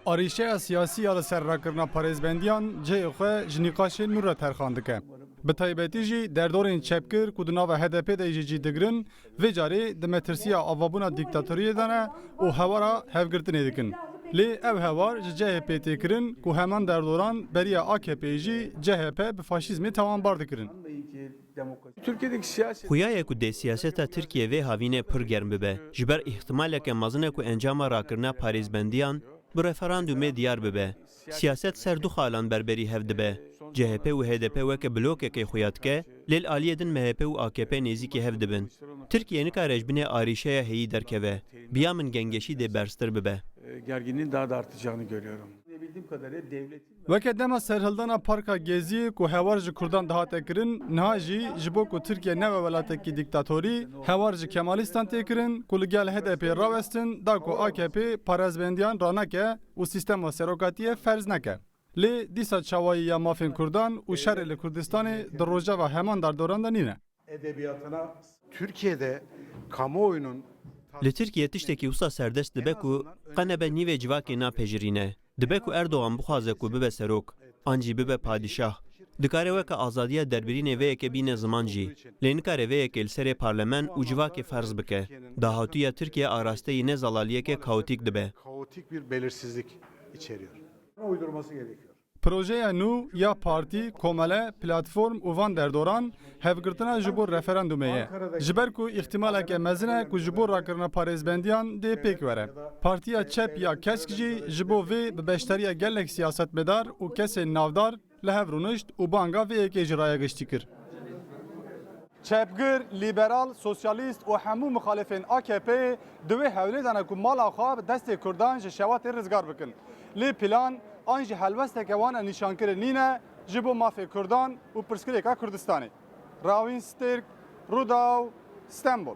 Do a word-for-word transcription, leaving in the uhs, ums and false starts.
Arîşeya siyasî ya li ser rakirina parêzbendiyan cihê xwe ji nîqaşên nû re terxan dike. Bi taybetî jî derdorên çepgir ku di nava H D P de jî cî digirin, vê carê di metirsiya avabûna dîktatoriyê de ne û hewara hevgirtinê dikin. Lê ev hewar ji C H P tê kirin ku heman derdoran beriya A K P'ê jî C H P bi faşîzmê tawanbar dikirin. Xuya ye ku dê siyaseta Tirkiyê vê havînê pir germ bibe. Ji ber îhtimaleke mezin e ku encama rakirina parêzbendiyan bi referandûmê diyar bibe. Siyaset ser du xalan berberî hev dibe. C H P û H D P weke blokekê xuya dike, lê li aliyê din M H P û A K P nêzîkî hev dibin. Tirkiye nikare ji binê arîşeya heyî derkeve. Bi ya min gengeşî dê berztir bibe. Gerginliğin daha da artacağını görüyorum. Weke dema serhildana Parka Geziyê ku hewar ji Kurdan dihate kirin, niha jî ji bo ku Tirkiye nebe welatekî dîktatorî, hewar ji Kemalîstan tê kirin ku li gel H D P'ê rawestin da ku A K P parêzbendiyan raneke û sîstema serokatiyê ferz neke. Lê dîsa çawayî ya mafên Kurdan û şerê li Kurdistanê di rojeva heman derdoran de nîne. Edebiyatına Türkiye'de kamuoyunun Li Tirkiye tiştekî wisa serdest dibe ku qe nebe nîvê civakê napejirîne. Dibe ku Erdogan bixwaze ku bibe serok, an jî bibe padîşah. Dikare weke azadiya derbirînê vê yekê bîne ziman jî. Lê nikare vê yekê li serê parlemen û civakê ferz bike. Dahatûya Tirkiye arasteyî ne zelaliyeke kaotîk dibe. Kaotik bir belirsizlik içeriyor. Uydurması gerekiyor. Projeya nû ya partî, komele, platform û van derdoran hevgirtina ji bo referandumê ye. Ji ber ku îhtimaleke mezin e ku ji bo rakirina parêzbendiyan dê pêk were. Partiya Çep ya Kesk jî ji bo vê bi beşdariya gelek siyasetmedar û kesên navdar li hev rûnişt û banga vê yekê jî raya giştî kir. Çepgir, lîberal, sosyalîst û hemû mixalifên A K P'ê di wê hewlê de ne ku mala xwe bi destê Kurdan ji şewatê rizgar bikin. Lê plan an jî helwesteke wan e nîşankirin nîne ji bo mafê Kurdan û pirsgirêka Kurdistanê. Rawîn Stirk, Rûdaw, Stenbol.